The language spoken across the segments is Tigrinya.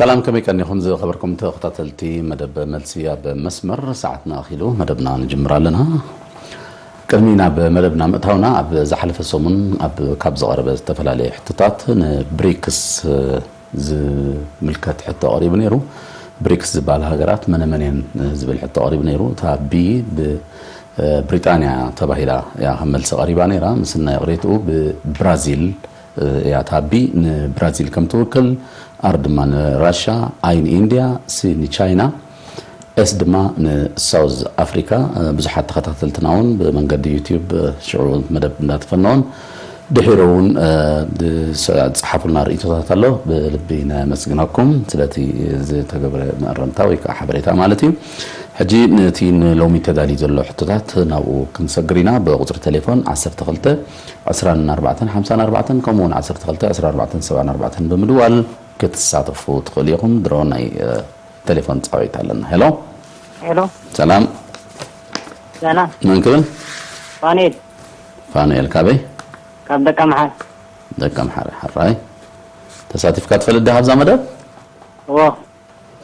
ሰላም፣ ከመይ ቀኒኹም ዝኸበርኩም ተኸታተልቲ መደብ መልሲ ኣብ መስመር? ሰዓትና ኣኺሉ መደብና ንጅምር ኣለና። ቅድሚ ናብ መደብና ምእታውና፣ ኣብ ዝሓለፈ ሰሙን ኣብ ካብ ዝቐረበ ዝተፈላለየ ሕቶታት ንብሪክስ ዝምልከት ሕቶ ቀሪቡ ነይሩ። ብሪክስ ዝበሃላ ሃገራት መነ መን እየን ዝብል ሕቶ ቀሪቡ ነይሩ። እታ ቢ ብ ብሪጣንያ ተባሂላ እያ ከም መልሲ ቀሪባ ነይራ። ምስናይ ይቕሬትኡ ብብራዚል እያ። እታ ቢ ንብራዚል ከም ትውክል፣ ኣር ድማ ንራሻ፣ ኣይ ንኢንድያ፣ ሲ ንቻይና፣ ኤስ ድማ ንሳውዝ ኣፍሪካ። ብዙሓት ተኸታተልትና እውን ብመንገዲ ዩትዩብ ሽዑ መደብ እንዳተፈነውን ድሒሩ እውን ዝፀሓፉልና ርእይቶታት ኣሎ። ብልቢ ነመስግነኩም ስለቲ ዝተገብረ መእረምታ ወይ ከዓ ሓበሬታ ማለት እዩ። ሕጂ ነቲ ንሎሚ ተዳልዩ ዘሎ ሕቶታት ናብኡ ክንሰግር ኢና። ብቁፅሪ ቴሌፎን ዓሰርተ ክልተ ዕስራን ኣርባዕተን ሓምሳን ኣርባዕተን ከምኡ እውን ዓሰርተ ክልተ ዕስራን ኣርባዕተን ሰብዓን ኣርባዕተን ብምድዋል ክትሳተፉ ትኽእሉ ኢኹም። ድሮ ናይ ቴሌፎን ፃውዒት ኣለና። ሄሎ። ሄሎ። ሰላም። ሰላም። መን ክብል? ፋኑኤል። ፋኑኤል ካበይ? ካብ ደቀ ምሓረ። ደቀ ምሓረ። ሓራይ። ተሳቲፍካ ትፈልጥ ዲኻ ኣብዛ መደብ? እዎ።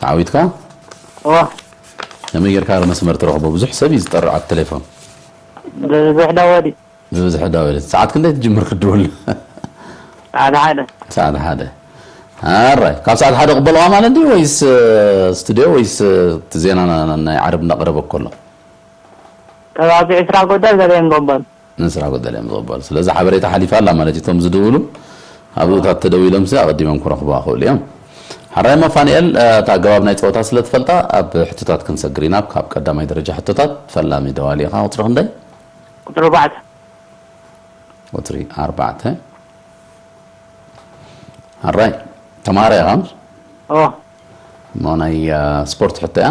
ተዓዊትካ? እዎ። ከመይ ጌርካ መስመር ትረኽቦ? ብዙሕ ሰብ እዩ ዝጠርዕ ኣብ ቴሌፎን። ብዙሕ ደወል እዩ። ብብዝሒ ደወል። ሰዓት ክንደይ ትጅምር ክትድውል? ሰዓት ሓደ። ሰዓት ሓደ። ኣራይ፣ ካብ ሰዓት ሓደ ቅበልዋ ማለት ድዩ ወይስ፣ እ፣ ስቱድዮ ወይስ፣ እ፣ እቲ ዜና ና-፣ ና-፣ ናይ ዓርብ እናቐረበ ከሎ? ከባቢ ዕስራ ጎደል ገለ እዮም ዝቕበሉ። ዕስራ ጎደል እዮም ዝቕበሉ። ስለዚ ሓበሬታ ሓሊፋ ኣላ ማለት እዩ። እቶም ዝድውሉ ኣብኡታት ተደዊሎምሲ ኣቐዲሞም ክረኽቡዋ ክኽእሉ እዮም። ሓራይ እሞ ፋንኤል፣ እ፣ እታ ኣገባብ ናይ ጸወታ ስለ ትፈልጣ ኣብ ሕቶታት ክንሰግር ኢና። ካብ ቀዳማይ ደረጃ ሕቶታት ፈላሚ ደዋሊ ኢኻ። ቁጽሪ ክንደይ? ቁጽሪ ኣርባዕተ። ቁጽሪ ኣርባዕተ። ኣራይ፣ ተማሃራይ ኢኻ? እዎ። እሞ ናይ፣ እ፣ ስፖርት ሕቶ እያ።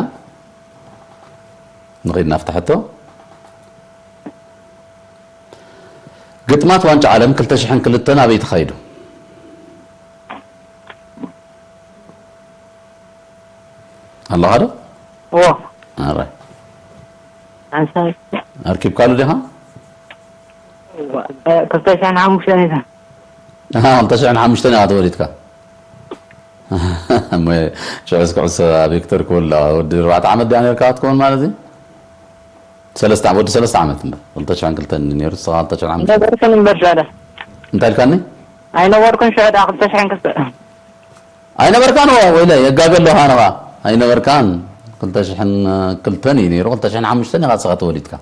ንኺድ ናብታ ሕቶ። ግጥማት ዋንጫ ዓለም ክልተ ሽሕን ክልተን ኣበይ ተኻይዱ? ኣለኻ ዶ? እዎ። ኣረ። ሓንሳብ። ኣርኪብካሉ ዲኻ? እ፣ ክልተ ሽሕን ሓሙሽተን እዩ። ኣሃ፣ ክልተ ሽሕን ሓሙሽተን ኢኻ ተወሊድካ። እሞ ሽዑ እስኪ ኩዕሶ ኣብ ሄክተር ክበልዕ፣ ወዲ ኣርባዕተ ዓመት ድኣ ነርካ ክትከውን ማለት እዩ? ሰለስተ ዓመት፣ ወዲ ሰለስተ ዓመት እምበር። ክልተ ሽሕን ክልተን ነይሩ፣ ንስኻ ክልተ ሽሕን ሓሙሽተ። ኣይነበርኩን እምበር ሸውዓተ። እንታይ ኢልካኒ? ኣይነበርኩን ሸውዓተ፣ ክልተ ሽሕን ክልተ። ኣይነበርካን? ዋ፣ ወይለ፣ የጋገ ኣለኻ ንኻ። ኣይነበርካን። ክልተ ሽሕን ክልተን እዩ ነይሩ፣ ክልተ ሽሕን ሓሙሽተን ኢኻ ንስኻ ተወሊድካ።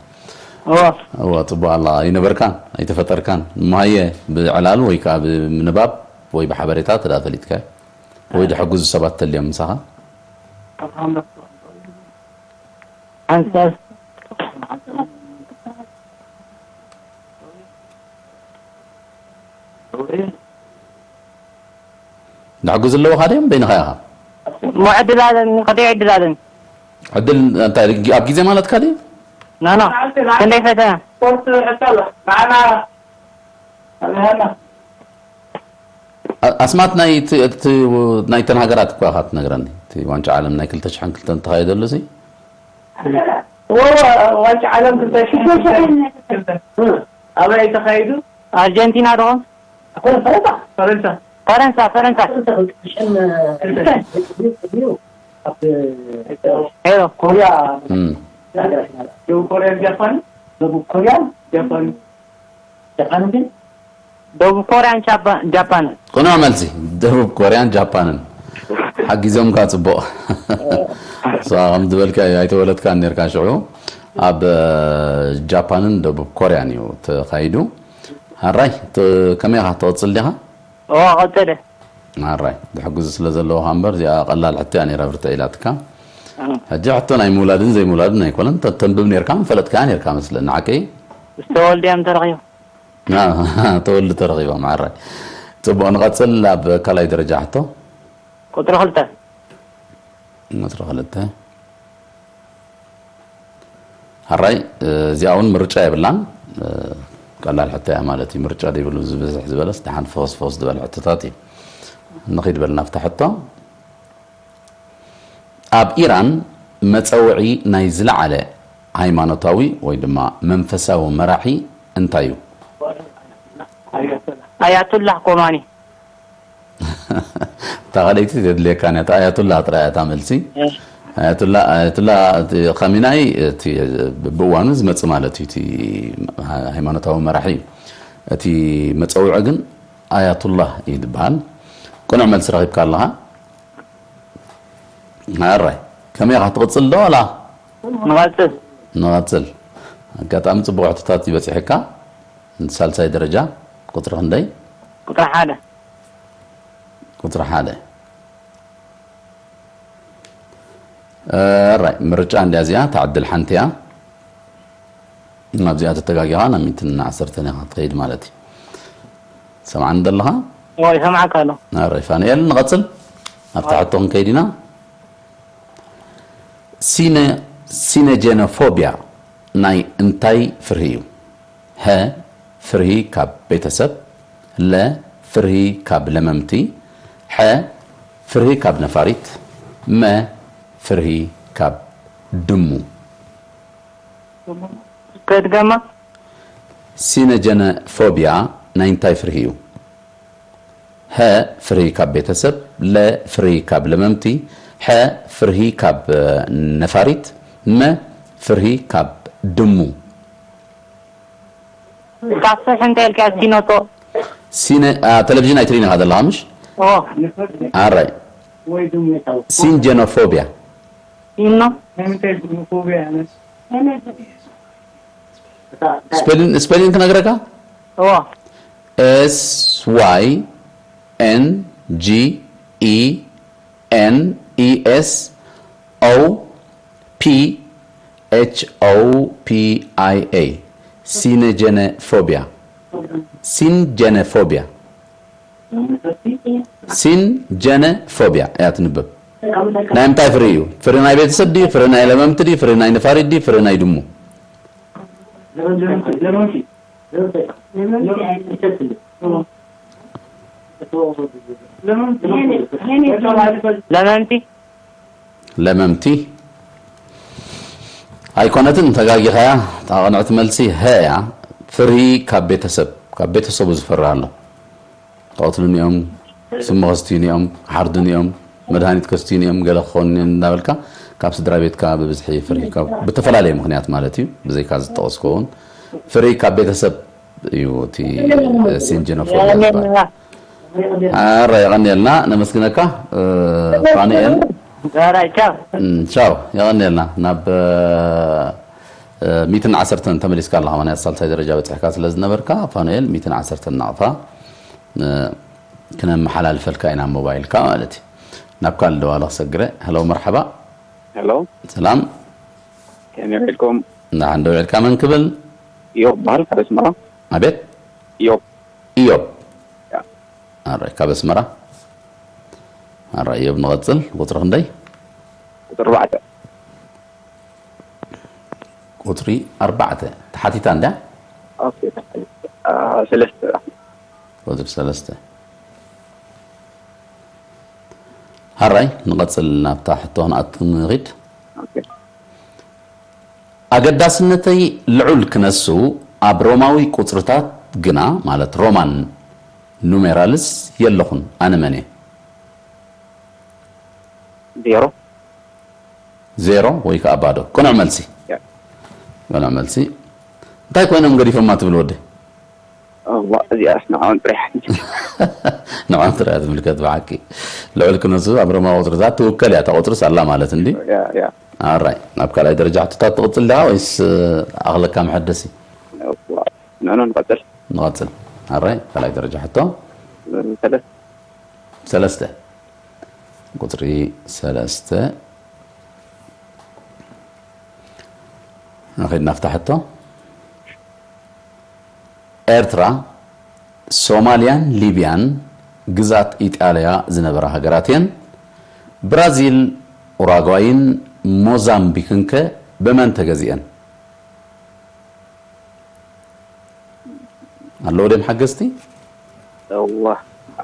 እወ። እወ፣ ጽቡቕ ኣላ። ኣይነበርካን፣ ኣይተፈጠርካን። እሞ ሃየ፣ ብዕላል ወይ ከኣ ብምንባብ ወይ ብሓበሬታ ተዳ ፈሊጥካ። ወይ ድሕግዙ ሰባት ተልዮም ምሳኻ? ሓንሳብ። ድሕግዙ ኣለውኻ ድዮም? በይንኻ ኢኻ? እሞ ዕድል ኣለኒ፣ ክደይ ዕድል ኣለኒ? ዕድል እንታይ፣ ኣብ ግዜ ማለትካ ድዩ? ኖ፣ ኖ። ክንደይ ፈተነ? ስፖርት ዕቀባ። ንዓና ኣብያና። ኣ-፣ ኣስማት ናይ እቲ፣ እቲ፣ ናይተን ሃገራት እኳ ኢኻ ትነግረኒ። እቲ ዋንጫ ዓለም ናይ ክልተ ሽሕን ክልተን ተኻየደሉ ሲ? እዎ፣ እዎ፣ ዋንጫ ዓለም ክልተ ሽሕን ክልተን። ኣበይ ተኻይዱ? ኣርጀንቲና ዶ? ፈረንሳ። ፈረንሳ። ፈረንሳ፣ ፈረንሳ። ፈረንሳ ክልተ ሽሕን ክልተን። ኣብ ሄሎ። ኮርያ። እም። ደቡብ ኮርያን ጃፓን። ደቡብ ኮርያን ጃፓን። ጃፓን ግን? ደቡብ ኮርያን ጃፓ-፣ ጃፓንን። ቅኑዕ መልሲ፣ ደቡብ ኮርያን ጃፓንን። ሓጊዞምካ ጽቡቕ። እሷ ከም ዝበልካ ኣይተወለድካን ነርካ ሽዑ። ኣብ ጃፓንን ደቡብ ኮርያን እዩ ተኻይዱ። ኣራይ፣ ት-፣ ከመይ ኢኻ ትቕጽል ዲኻ? እዎ፣ ቀጽለ። ኣራይ፣ ዝሕግዙ ስለ ዘለውኻ እምበር፣ እዚኣ ቀላል ሕቶ እያ ነይራ፣ ብርትዕ ኢላትካ። ኣዎ። ሕጂ ሕቶ ናይ ምውላድን ዘይምውላድን ኣይኮነን፣ ተ-፣ ተንብብ ነርካ፣ ምፈለጥካ ነርካ መስለኒ፣ ሓቀይ? ምስ ተወልደ እዮም ተረኺቦም። ና፣ ተወልደ ተረኺቦም፣ ኣራይ። ጽቡቕ፣ ንቐጽል፣ ኣብ ካልኣይ ደረጃ ሕቶ። ቁጽሪ ክልተ። ቁጽሪ ክልተ። ሓራይ፣ እ፣ እዚኣ እውን ምርጫ የብላን። እ፣ ቀላል ሕቶ እያ ማለት እዩ። ምርጫ ዘይብሉ ዝብዝሕ ዝበለስ ደሓን ፍኹስ ፍኹስ ዝበለ ሕቶታት እዩ። ንኺድ በል ናብታ ሕቶ። ኣብ ኢራን መጸውዒ ናይ ዝለዓለ ሃይማኖታዊ ወይ ድማ መንፈሳዊ መራሒ እንታይ እዩ? ኣያቱላህ ኮማኒ። እታ ካልኣይቲ ዘድልየካ እያ፣ እታ ኣያቱላ ጥራይ እያ እታ መልሲ። ኣያቱላ፣ ኣያቱላ እቲ ኻሚናኢ እቲ ብእዋኑ ዝመጽእ ማለት እዩ፣ እቲ ሃይማኖታዊ መራሒ እዩ። እቲ መጸውዒ ግን ኣያቱላ እዩ ዝበሃል። ቅኑዕ መልሲ ረኺብካ ኣለኻ። ኣራይ፣ ከመይ ኢኻ ትቕጽል ዶ ዋላ? ንቐጽል። ንቐጽል። ኣጋጣሚ ጽቡቕ ሕቶታት ይበጽሐካ። ሳልሳይ ደረጃ ቁጽሪ ክንደይ? ቁጽሪ ሓደ። ቁጽሪ ሓደ። ኣራይ፣ ምርጫ እንድያ እዚኣ፣ እታ ዕድል ሓንቲ እያ። ናብዚኣ ተተጋጊኻ ናብ ሚእትን ዓሰርተን ኢኻ ትኸይድ ማለት እዩ። ሰምዓኒ ዘለኻ? እዎ፣ ይሰምዓካ ኣሎ። ኣራይ፣ ፋኑኤል፣ ንቐጽል። ኣብታ ሕቶ ክንከይድ ኢና። ሲነ-፣ ሲነጀኖፎብያ ናይ እንታይ ፍርሂ እዩ? ሀ፣ ፍርሂ ካብ ቤተሰብ፣ ለ፣ ፍርሂ ካብ ለመምቲ፣ ሐ፣ ፍርሂ ካብ ነፋሪት፣ መ፣ ፍርሂ ካብ ድሙ። ከድገማ? ሲነጀነፎብያ ናይ እንታይ ፍርሂ እዩ? ሀ፣ ፍርሂ ካብ ቤተሰብ፣ ለ፣ ፍርሂ ካብ ለመምቲ፣ ሐ፣ ፍርሂ ካብ፣ እ፣ ነፋሪት፣ መ፣ ፍርሂ ካብ ድሙ። ካብ ፍርሒ እንታይ ኢልካ ሲኖቶ? ሲነ-፣ ኣ፣ ቴሌቪዥን ኣይትሪእን ኢኻ ዘለኻ፣ ምሽ? ኦ። ኣራይ። ሲንጀኖፎብያ። ሲኖ? ስፔሊን፣ ስፔሊን ክነግረካ? ኦ። S Y N G E N E S O P H O P I A። ሲነጀነፎብያ። ሲንጀነፎብያ። ሲንጀነፎብያ እያ ትንበብ። ናይ ምንታይ ፍሪ እዩ? ፍሪ ናይ ቤተሰብ ድዩ? ፍሪ ናይ ለመምቲ ድዩ? ፍሪ ናይ ነፋሪት ድዩ? ፍሪ ናይ ድሙ? ለመምቲ። ለመምቲ። ኣይኮነትን፣ ተጋጊኻያ። እታ ቅንዕቲ መልሲ ሀ እያ። ፍሪ ካብ ቤተሰብ፣ ካብ ቤተሰቡ ዝፈሪ ኣሎ። ክቐትሉኒ እዮም፣ ስሚ ከስትዩኒ እዮም፣ ክሓርዱኒ እዮም፣ መድሃኒት ከስትዩኒ እዮም፣ ገለ ክኾኑኒ እዮም እንዳበልካ ካብ ስድራ ቤትካ ብብዝሒ ፍርሂ ካብ፣ ብተፈላለየ ምኽንያት ማለት እዩ፣ ብዘይካ ዝጠቐስኩ እውን ፍርሂ ካብ ቤተሰብ እዩ እቲ ሲንጀኖፎብያ ዝበሃል። ኣረ የቐንየልና፣ ነመስግነካ ፋኑኤል። ቻው። ቻው፣ የቐንየልና። ናብ ሚትን ዓሰርተን ተመሊስካ ኣለኻ፣ ማለት ሳልሳይ ደረጃ በፂሕካ ስለ ዝነበርካ ፋኑኤል ሚትን ዓሰርተን ናቕፋ ክነመሓላልፈልካ ኢና ሞባይልካ ማለት እዩ። ናብ ካልእ ደዋለ ክሰግረ። ሄሎ፣ መርሓባ። ሄሎ። ሰላም። ከመይ ውዒልኩም? ደሓን ዶ ውዒልካ? መን ክብል? ኢዮብ በሃል፣ ካብ ኣስመራ። ኣቤት? ኢዮብ። ኢዮብ። ያ። ኣራይ፣ ካብ ኣስመራ። ኣራይ፣ ኢዮብ፣ ንቐጽል። ቁጽሪ ክንደይ? ቁጽሪ ኣርባዕተ። ቁጽሪ ኣርባዕተ። ተሓቲታ እንድያ? ኦኬ፣ ተሓቲታ። አ፣ ሰለስተ። ቁጽሪ ሰለስተ። ሃራይ፣ ንቐጽል፣ ናብታ ሕቶ ክንኣቱ ንኺድ። ኦኬ። ኣገዳስነተይ ልዑል ክነሱ፣ ኣብ ሮማዊ ቁጽርታት ግና፣ ማለት ሮማን ኑሜራልስ፣ የለኹን። ኣነ መን እየ? ዜሮ። ዜሮ ወይ ከኣ ባዶ። ቅኑዕ መልሲ። ያ። ቅኑዕ መልሲ። እንታይ ኮይኖም ገዲፎማ ትብል ወዲ? እዋ፣ እዚኣስ ንዕኦም ጥራሕ። ንዕኦም ጥራሕ ትምልከት ብሓቂ። ልዑል ክነሱ ኣብ ሮማዊ ቁጽርታት ትውከል እያ። እታ ቁጽርስ ኣላ ማለት እንዲ? ያ፣ ያ። ኣራይ፣ ናብ ካልኣይ ደረጃ ሕቶታት ትቕጽል ዲኻ ወይስ፣ እ፣ ኣኽለካ መሐደሲ? እዋ፣ ኖ፣ ኖ፣ ንቐጽል። ንቐጽል። ኣራይ፣ ካልኣይ ደረጃ ሕቶ? እ፣ ሰለስተ። ሰለስተ። ቁጽሪ ሰለስተ። ንኺድ ናብታ ሕቶ። ኤርትራ፣ ሶማልያን ሊብያን ግዝኣት ኢጣልያ ዝነበራ ሃገራት እየን። ብራዚል፣ ኡራጓይን ሞዛምቢክን ከ ብመን ተገዚአን? ኣለዉ ድዮም ሓገዝቲ? እዋ፣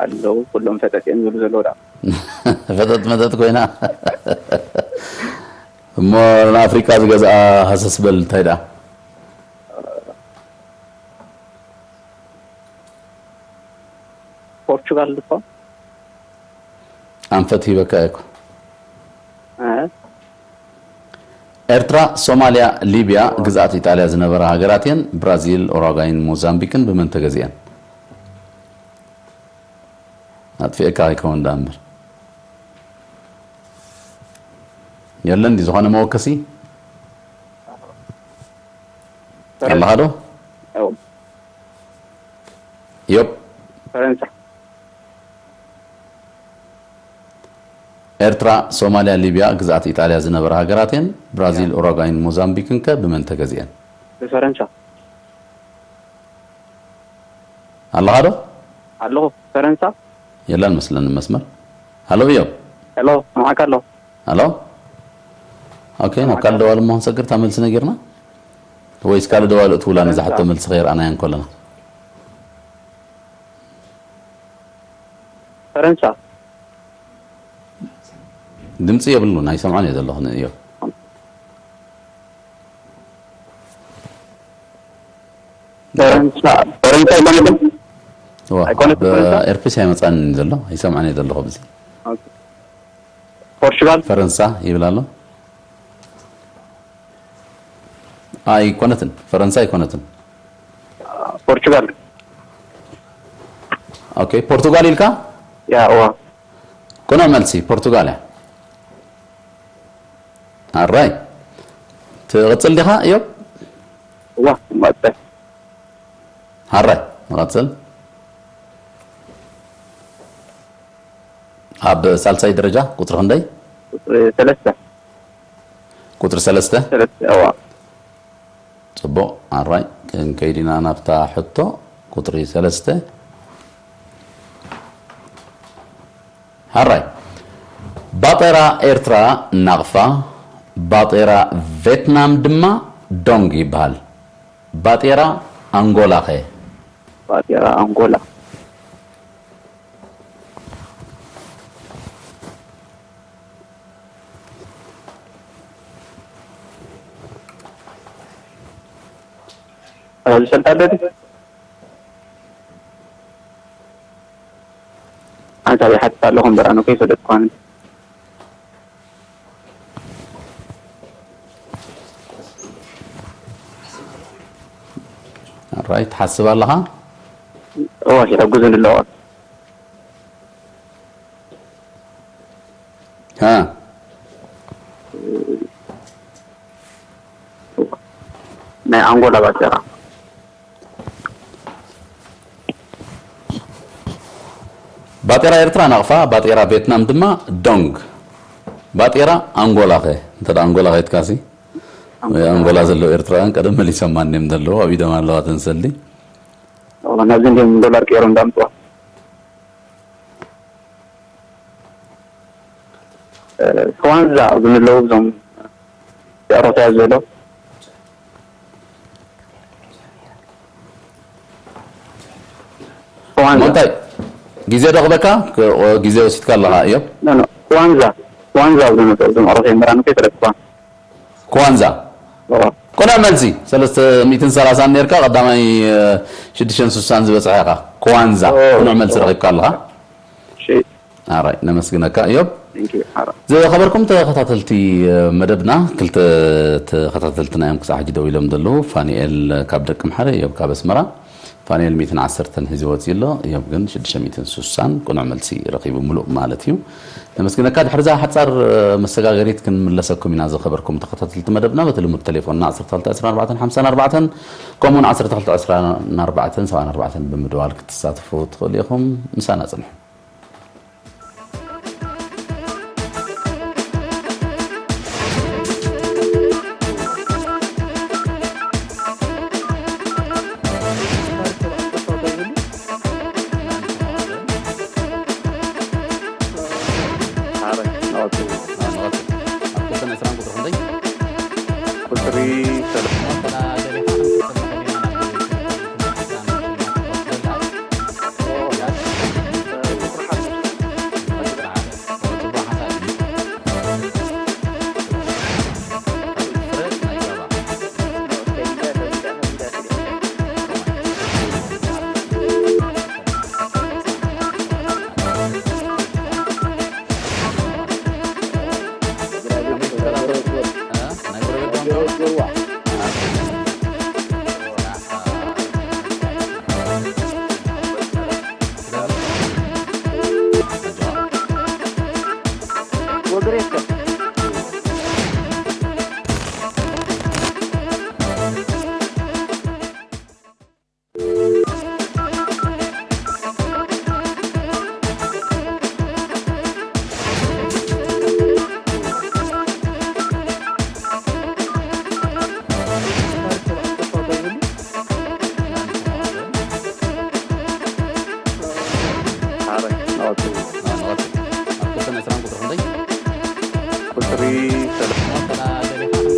ኣለዉ፣ ኩሎም ፈጠጥ እዮም ዝብሉ ዘለዉ ደኣ። ፈጠጥ መጠጥ ኮይና። እሞ ንኣፍሪቃ ዝገዝኣ ሃሰስ በል እንታይ ደኣ? ፖርቹጋል ዝኾን? ኣንፈት ሂበካ እኮ። እ፣ ኤርትራ፣ ሶማልያ፣ ሊብያ ግዝኣት ኢጣልያ ዝነበራ ሃገራት እየን። ብራዚል፣ ኡራጓይን ሞዛምቢክን ብመን ተገዚአን? ኣጥፊኤካ ኣይከውን ደኣ እምበር። የለን ድዩ ዝኾነ መወከሲ? ኣለኻ ዶ? ያው ዮብ። ፈረንሳ። ኤርትራ፣ ሶማልያ፣ ሊብያ ግዝኣት ኢጣልያ ዝነበራ ሃገራት እየን። ብራዚል፣ ኡራጓይን ሞዛምቢክን ከ ብመን ተገዚአን? ብፈረንሳ። ኣለኻ ዶ? ኣለኹ። ፈረንሳ። የላን መስለኒ መስመር። ሃሎ እዮብ። ሄሎ፣ ስምዓካ ኣለኹ። ሃሎ። ኦኬ፣ ናብ ካልእ ደዋል እሞ ክንሰግር፣ እታ መልሲ ነጊርና ወይስ ካልእ ደዋል እትውላ ነዛ ሕቶ መልሲ ከይረኣናያ እንከለና? ፈረንሳ። ድምፂ የብሉን፣ ኣይሰምዖን እየ ዘለኹ ንእዮብ። ፈረንሳ፣ ፈረንሳ ይኮነትን? ዋ፣ ኣይኮነትን ፈረንሳ? ብኤርፒስ ኣይመፃን ዘሎ፣ ኣይሰምዖን እየ ዘለኹ ብዚ። ፖርቹጋል። ፈረንሳ ይብል ኣሎ። ኣይኮነትን፣ ፈረንሳ ኣይኮነትን። ፖርቹጋል። ኦኬ፣ ፖርቱጋል ኢልካ? ያ፣ እዋ። ቅኑዕ መልሲ ፖርቱጋል እያ። ኣራይ፣ ትቕጽል ዲኻ እዮብ? እዋ፣ መጠ። ኣራይ፣ ንቐጽል። ኣብ ሳልሳይ ደረጃ ቁጽሪ ክንደይ? ቁጽሪ ሰለስተ። ቁጽሪ ሰለስተ። ሰለስተ፣ እዋ። ጽቡቕ፣ ኣራይ፣ ክንከይድ ኢና ናብታ ሕቶ ቁጽሪ ሰለስተ። ኣራይ፣ ባጤራ ኤርትራ ናቕፋ፣ ባጤራ ቬትናም ድማ ዶንግ ይበሃል። ባጤራ ኣንጎላኸ? ባጤራ ኣንጎላ። ኣብዚ ሰልጣ ኣሎ ድዩ? ኣንታ ይሓትት ኣለኹ እምበር ኣነ እኮ ኣይፈለጥኩዋን። ኣራይ፣ ትሓስብ ኣለኻ? እዋ፣ ይሕግዙኒ ኣለዋ። ሃ። ናይ ኣንጎላ ባጤራ። ባጤራ ኤርትራ ናቕፋ፣ ባጤራ ቬትናም ድማ ዶንግ። ባጤራ ኣንጎላ ኸ? እንተ ደኣ ኣንጎላ ኸይድካሲ፣ ወይ ኣንጎላ ዘለዉ ኤርትራውያን ቀደም መሊሶም ማንም ዘለዉ ኣብ ኢዶም ኣለዋ ተንሰሊ። ኦ፣ ናብዚ እንዲም ዶላር ቀይሮም እንዳምፅዋ። እ፣ ክዋንዛ ኣብዚ ንለዉ እዞም የዕሮታያ ዘሎ። ክዋንዛ። እንታይ ግዜ ደቕበካ? ክ-፣ ግዜ ወሲድካ ኣለኻ እዮም። ኖ፣ ኖ፣ ክዋንዛ። ክዋንዛ ኣብዚ ንለዉ እዞም የዕሮታያ ምራን ከይፈለጥኳ። ክዋንዛ። ኦ። ቅኑዕ መልሲ፣ ሰለስተ ሚእትን ሰላሳን ነርካ፣ ቀዳማይ፣ እ፣ ሽዱሽተ ስሳን ዝበጽሐ ኢኻ። ክዋንዛ። ኦ። ቅኑዕ መልሲ ረኺብካ ኣለኻ። እሺ። ኣራይ፣ ነመስግነካ እዮብ። Thank you። ሓራ። ዝኸበርኩም ተኸታተልቲ መደብና፣ ክልተ ተኸታተልትና እዮም ክሳዕ ሕጂ ደው ኢሎም ዘለዉ። ፋኒኤል ካብ ደቂ ምሓረ፣ እዮብ ካብ ኣስመራ። ፋኒኤል ሚእትን ዓሰርተን ሒዙ ወፂኡ ኣሎ፣ እዮብ ግን ሽዱሽተ ሚእትን ስሳን ቅኑዕ መልሲ ረኺቡ፣ ምሉእ ማለት እዩ። ነመስግነካ። ድሕሪ እዛ ሓጻር መሰጋገሪት ክንምለሰኩም ኢና። ዝኸበርኩም ተኸታተልቲ መደብና፣ በቲ ልሙድ ቴሌፎንና ዓሰርተ ክልተ ዕስራን ኣርባዕተን ሓምሳን ኣርባዕተን፣ ከምኡውን ዓሰርተ ክልተ ዕስራን ኣርባዕተን ሰብዓን ኣርባዕተን ብምድዋል ክትሳተፉ ትኽእሉ ኢኹም። ምሳና ጽንሑ። ሓራ። ናወቱ። ኣብ ክልተ ዕስራን ቁጽሪ ክንደይ? ቁጽሪ ሰለስተ። ቁፅሪ ሰለስተ።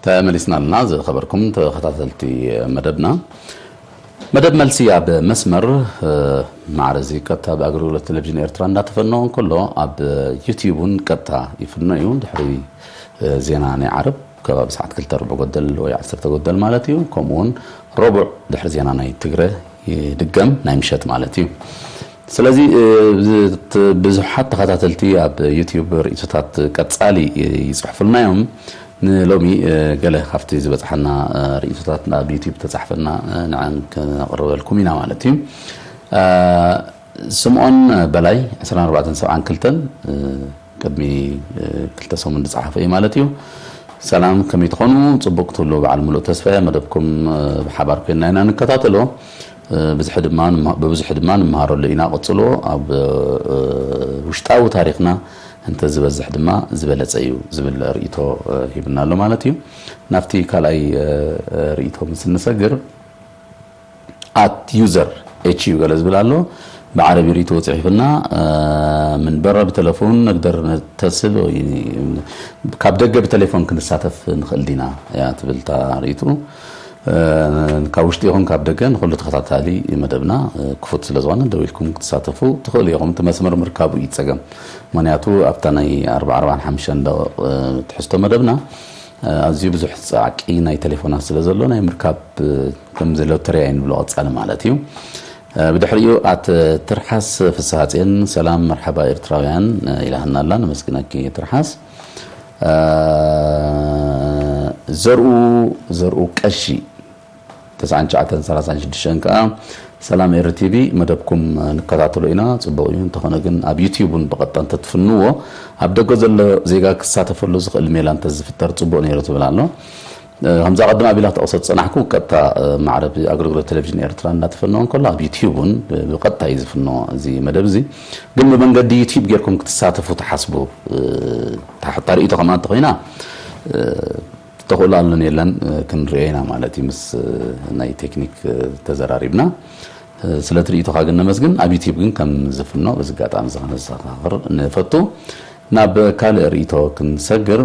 ተመሊስና ኣለና። ዝኸበርኩም ተኸታተልቲ መደብና፣ መደብ መልሲ ኣብ መስመር፣ እ፣ ማዕረ እዚ ቀጥታ ብኣገልግሎት ቴሌቪዥን ኤርትራ እንዳተፈነወ እንከሎ፣ ኣብ ዩትዩብ እውን ቀጥታ ይፍኖ እዩ። ድሕሪ፣ እ፣ ዜና ናይ ዓርብ ከባቢ ሰዓት ክልተ ርብዒ ጎደል ወይ ዓሰርተ ጎደል ማለት እዩ። ከምኡ እውን ረቡዕ ድሕሪ ዜና ናይ ትግረ ይድገም፣ ናይ ምሸት ማለት እዩ። ስለዚ፣ እ፣ ብዝ-፣ ት-፣ ብዙሓት ተኸታተልቲ ኣብ ዩትዩብ ርእይቶታት ቀጻሊ ይጽሕፉልና እዮም። ንሎሚ፣ እ፣ ገለ ካብቲ ዝበጽሓና፣ እ፣ ርእይቶታት ኣብ ዩትዩብ ተጻሕፈልና፣ እ፣ ንዐን ከነቕርበልኩም ኢና ማለት እዩ። እ፣ ስምዖን በላይ ዕስራን ኣርባዕተን ሰብዓን ክልተን፣ እ፣ ቅድሚ፣ እ፣ ክልተ ሰሙን ዝጸሓፈ እዩ ማለት እዩ። ሰላም፣ ከመይ ትኾኑ? ጽቡቕ ክትህሉ በዓል ምሉእ ተስፋ እየ። መደብኩም፣ እ፣ ብሓባር ኮይንና ኢና ንከታተሎ። እ፣ ብዝሒ ድማ ንማ-፣ ብብዝሒ ድማ ንመሃረሉ ኢና። ቀጽሎ፣ ኣብ፣ እ፣ ውሽጣዊ ታሪኽና እንተ ዝበዝሕ ድማ ዝበለጸ እዩ ዝብል ርእይቶ፣ እ፣ ሂብና ኣሎ ማለት እዩ። ናብቲ ካልኣይ፣ እ፣ እ፣ ርእይቶ ምስ እንሰግር፣ ኣት ዩዘር ኤች ዩ ገለ ዝብል ኣሎ። ብዓረቢ ርእይቶ ጽሒፍና፣ እ፣ ምን በረ ብተለፎን ነግደር ነተስል ወይ ካብ ደገ ብቴሌፎን ክንሳተፍ ንኽእል ዲና እያ ትብል እታ ርእይትኡ። እ፣ ካብ ውሽጢ ይኹን ካብ ደገ ንኹሉ ተኸታታሊ መደብና፣ እ፣ ክፉት ስለ ዝኾነ ደው ኢልኩም ክትሳተፉ ትኽእሉ ኢኹም። እቲ መስመር ምርካቡ እዩ ጸገም። ምኽንያቱ ኣብታ ናይ ኣርባዓ ኣርባዓን ሓሙሽተን ደቂቕ፣ እ፣ ትሕዝቶ መደብና፣ እ፣ ኣዝዩ ብዙሕ ጻዕቂ ናይ ቴሌፎናት ስለ ዘሎ ናይ ምርካብ፣ እ፣ ከምዚ ሎተሪ ኣይንብሎ ቀጻሊ ማለት እዩ። እ፣ ብድሕሪኡ ኣት ትርሓስ ፍስሃጽዮን፣ ሰላም መርሓባ ኤርትራውያን፣ እ፣ ኢላትና ኣላ። ነመስግነኪ ትርሓስ። እ፣ ዘርኡ፣ ዘርኡ ቀሺ ተስዓን ትሽዓተን ሰላሳን ሽዱሽተን ከኣ፣ ሰላም ኤሪ ቲቪ፣ መደብኩም ንከታተሎ ኢና፣ ጽቡቕ እዩ። እንተኾነ ግን ኣብ ዩትዩብ እውን ብቐጥታ እንተትፍንዎ፣ ኣብ ደገ ዘሎ ዜጋ ክሳተፈሉ ዝኽእል ሜላ እንተዝፍጠር ጽቡቕ ነይሩ ትብል ኣሎ። እ፣ ከምዛ ቀድም ኣቢላ ክጠቕሶ ዝጸናሕኩ፣ ቀጥታ፣ እ፣ ማዕረ ብኣገልግሎት ቴሌቪዥን ኤርትራ እንዳተፈነወ እንከሎ፣ ኣብ ዩትዩብ እውን ብ-፣ ብቐጥታ እዩ ዝፍኖ እዚ መደብ እዚ። ግን ብመንገዲ ዩትዩብ ጌርኩም ክትሳተፉ ትሓስቡ፣ እ፣ እታ ሕታ ርእይቶ ከማን እንተኾይና፣ እ፣ ተኽእሎ ኣሎን የለን፣ እ፣ ክንሪኦ ኢና ማለት እዩ፣ ምስ፣ እ፣ ናይ ቴክኒክ፣ እ፣ ተዘራሪብና። እ፣ ስለቲ ርእይቶኻ ግን ነመስግን። ኣብ ዩትዩብ ግን ከም ዝፍኖ በዚ ኣጋጣሚ እዚ ከነዘኻኽር ንፈቱ። ናብ ካልእ ርእይቶ ክንሰግር፣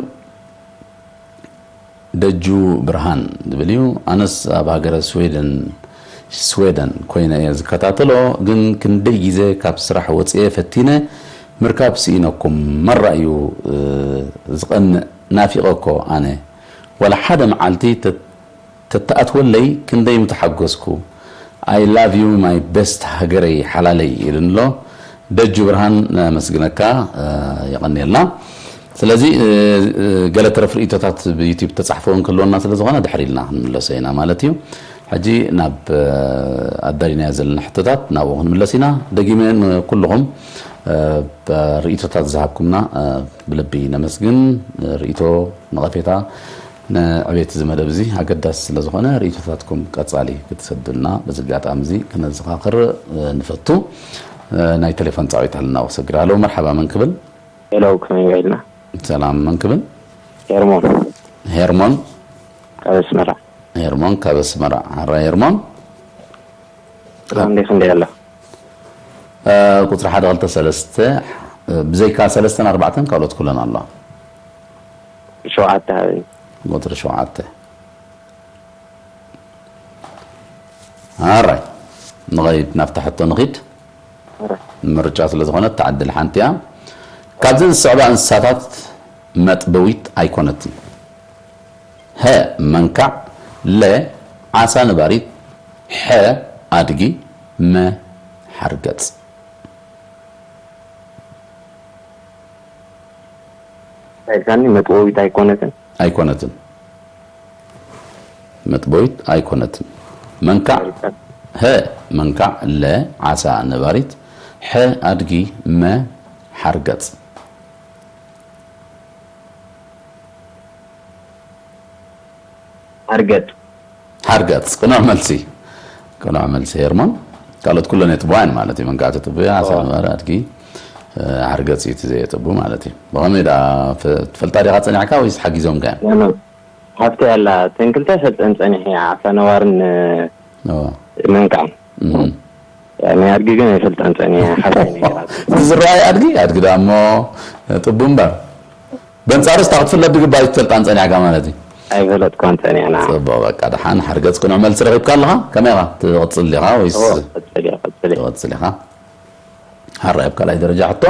ደጁ ብርሃን ዝብል እዩ። ኣነስ ኣብ ሃገረ ስዌደን፣ ስዌደን ኮይነ እየ ዝከታተሎ፣ ግን ክንደይ ግዜ ካብ ስራሕ ወፅየ ፈቲነ ምርካብ ስኢነኩም። መራ እዩ፣ እ፣ ዝቐንእ። ናፊቐ እኮ ኣነ። ዋላ ሓደ መዓልቲ ተ-፣ ተተኣትወለይ ክንደይ ምተሓጎስኩ። I love you my best ሃገረይ ሓላለይ ኢሉኒ ኣሎ። ደጁ ብርሃን ነመስግነካ፣ እ፣ የቐንየልና። ስለዚ፣ እ፣ እ፣ ገለ ተረፍ ርእይቶታት ብዩትዩብ ተጻሕፎ እንክህልወና ስለ ዝኾነ ድሕር ኢልና ክንምለሶ ኢና ማለት እዩ። ሕጂ ናብ፣ እ፣ ኣዳሊናዮ ዘለና ሕቶታት ናብኡ ክንምለስ ኢና። ደጊመ ንኩልኹም፣ እ፣ ብ-፣ ርእይቶታት ዝሃብኩምና፣ እ፣ ብልቢ ነመስግን። ርእይቶ፣ ነቐፌታ፣ ንዕቤት እዚ መደብ እዚ ኣገዳሲ ስለ ዝኾነ ርእይቶታትኩም ቀጻሊ ክትሰዱልና በዚ ኣጋጣሚ እዚ ክነዘኻኽር፣ እ፣ ንፈቱ። እ፣ ናይ ቴሌፎን ጻዊት ኣለና፣ ወሰግር። ሃሎ፣ መርሓባ፣ መን ክብል? ሄሎ፣ ከመይ ውዒልና? ሰላም፣ መን ክብል? ኤርሞን። ሄርሞን። ካብ ኣስመራ። ሄርሞን ካብ ኣስመራ። ሓራይ ሄርሞን። ሰላም፣ እንዴት እንዴት ኣላ? እ፣ ቁፅሪ ሓደ ክልተ ሰለስተ፣ እ፣ ብዘይካ ሰለስተን ኣርባዕተን ካልኦት ኩለን ኣለዋ። ሸውዓተ ሃበኒ። ቁፅሪ ሸውዓተ። ኣራይ፣ ንኸይድ፣ ናብታ ሕቶ ንኺድ። ኣራይ። ምርጫ ስለ ዝኾነት፣ ተዓድል ሓንቲ እያ። ካብዘን ዝስዕባ እንስሳታት መጥበዊት ኣይኮነትን። ሀ፣ መንካዕ፣ ለ፣ ዓሳ ነባሪት፣ ሐ፣ ኣድጊ፣ መ፣ ሓርገጽ። እንታይ ኢልካኒ? መጥበዊት ኣይኮነትን? ኣይኮነትን። መጥበዊት ኣይኮነትን። መንካዕ፣ ሀ፣ መንካዕ፣ ለ፣ ዓሳ ነባሪት፣ ሐ፣ ኣድጊ፣ መ፣ ሓርገጽ። ሓርገጽ። ሓርገጽ። ቅኑዕ መልሲ። ቅኑዕ መልሲ ሄርሞን። ካልኦት ኩለን የጥብዋ እየን ማለት እዩ። መንካዕ ተጥቡ፣ ዓሳ ነባሪ፣ ኣድጊ፣ እ፣ ሓርገጽ እዩ እቲ ዘየጥቡ ማለት እዩ። ብኸመይ ደኣ ፈ-፣ ትፈልጣ ዲኻ ጸኒሕካ ወይስ ሓጊዞምካ እዮም? ኖ፣ ኖ። ሓፍተይ ኣላ፣ እተን ክልተ ፈልጠን ጸኒሐ፣ ዓሳ ነባርን እዎ። መንካዕን። እም። ናይ ኣድጊ ግን ኣይፈልጣን ጸኒሐ፣ ሓፍተይ ነይራ። እቲ ዝረኣይ ኣድጊ፣ ኣድጊ ደኣ እሞ ጥቡ እምበር። በንጻሩ እስታ ክትፍለጥ ድግባ ኣይትፈልጣን ጸኒሕካ ማለት እዩ። ኣይፈለጥኳን ጸኒሐና። ጽቡቕ፣ በቃ ደሓን ሓርገጽ ቅኑዕ መልሲ ረኺብካ ኣለኻ። ከመይ ኢኻ? ትቕጽል ዲኻ ወይስ እዎ፣ ቀጽል እየ፣ ቀጽል እየ። ትቕጽል ኢኻ? ሓራይ ኣብ ካልኣይ ደረጃ ሕቶ።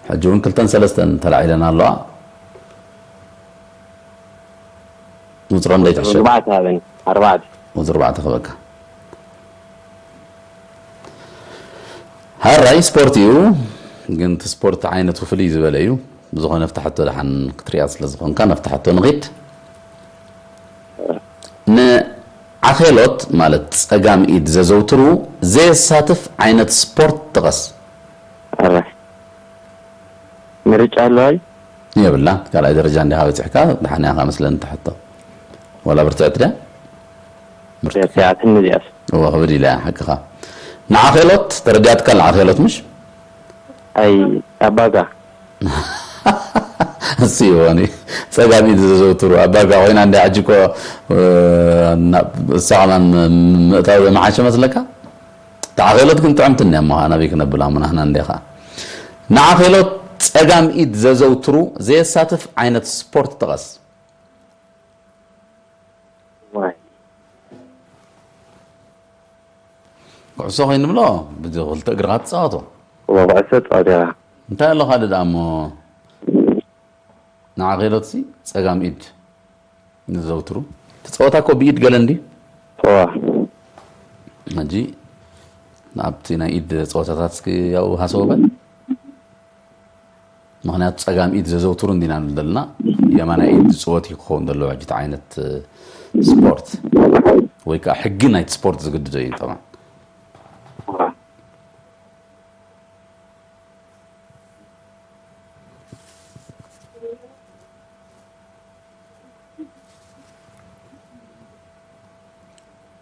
ሕጂ እውን ክልተን ሰለስተን ተላዒለን ኣለዋ። ቁጽረን ደይትሕሸብ። ኣርባዕተ ሃበኒ፣ ኣርባዕተ። ቁጽሪ ኣርባዕተ ክበካ። ሓራይ ስፖርት እዩ፣ ግን እቲ ስፖርት ዓይነቱ ፍልይ ዝበለ እዩ። ብዝኾነ ኣብታ ሕቶ ደሓን ክትሪኣ ስለ ዝኾንካ ናብታ ሕቶ ንኺድ። ንዓኼሎት ማለት ጸጋም ኢድ ዘዘውትሩ ዘየሳትፍ ዓይነት ስፖርት ጥቀስ። ኣራይ። ምርጫ ኣለዋይ? የብላ። ካልኣይ ደረጃ እንዲኻ በጺሕካ፣ ደሓን ኢኻ መስለኒ ትሕቶ። ዋላ ብርትዕቲ ድያ? ብርትዕቲ እያ፣ ትንሽ እያስ። እወ፣ ክብድ ኢላ እያ፣ ሓቅኻ። ንዓኼሎት፣ ተረዲኣትካ ንዓኼሎት፣ ምሽ? ኣይ፣ ኣባጋ። እሱ ይሆን ጸጋሚ ዘዘውትሩ ኣባጋ ኮይና እንዳ ሕጂ እኮ፣ እ፣ ናብ እሳ ከማን ምእታው ዘመሓሸ መስለካ? ተዓኼሎት ግን ጥዕምቲ እኒኣ እሞ፣ ናበይ ክነብላ እሞ ናህና እንዴ ኸዓ። ንዓኼሎት ጸጋም ኢድ ዘዘውትሩ ዘየሳትፍ ዓይነት ስፖርት ጥቀስ። ዋይ። ኩዕሶ ኮይኑ ንብሎ፣ ብዚ ክልተ እግርኻ ትጻወቶ። እወ፣ ኩዕሶ ጻወት እያ። እንታይ ኣሎ ካልእ ደኣ እሞ? ንዓኼሎትሲ ጸጋም ኢድ ንዘውትሩ። እቲ ጸወታ እኮ ብኢድ ገለ እንዲ? እወ። ሕጂ ናብቲ ናይ ኢድ ጸወታታት እስኪ ያው ሃሰው በል። ምኽንያቱ ጸጋም ኢድ ዘዘውትሩ እንዲና ንብል ዘለና፣ የማናይ ኢድ ዝጽወት እዩ ክኸውን ዘለዎ ሕጂ እቲ ዓይነት፣ እ፣ ስፖርት። ወይ ከዓ ሕጊ ናይቲ ስፖርት ዝግድዶ እዩ ጠብዓን። እወ።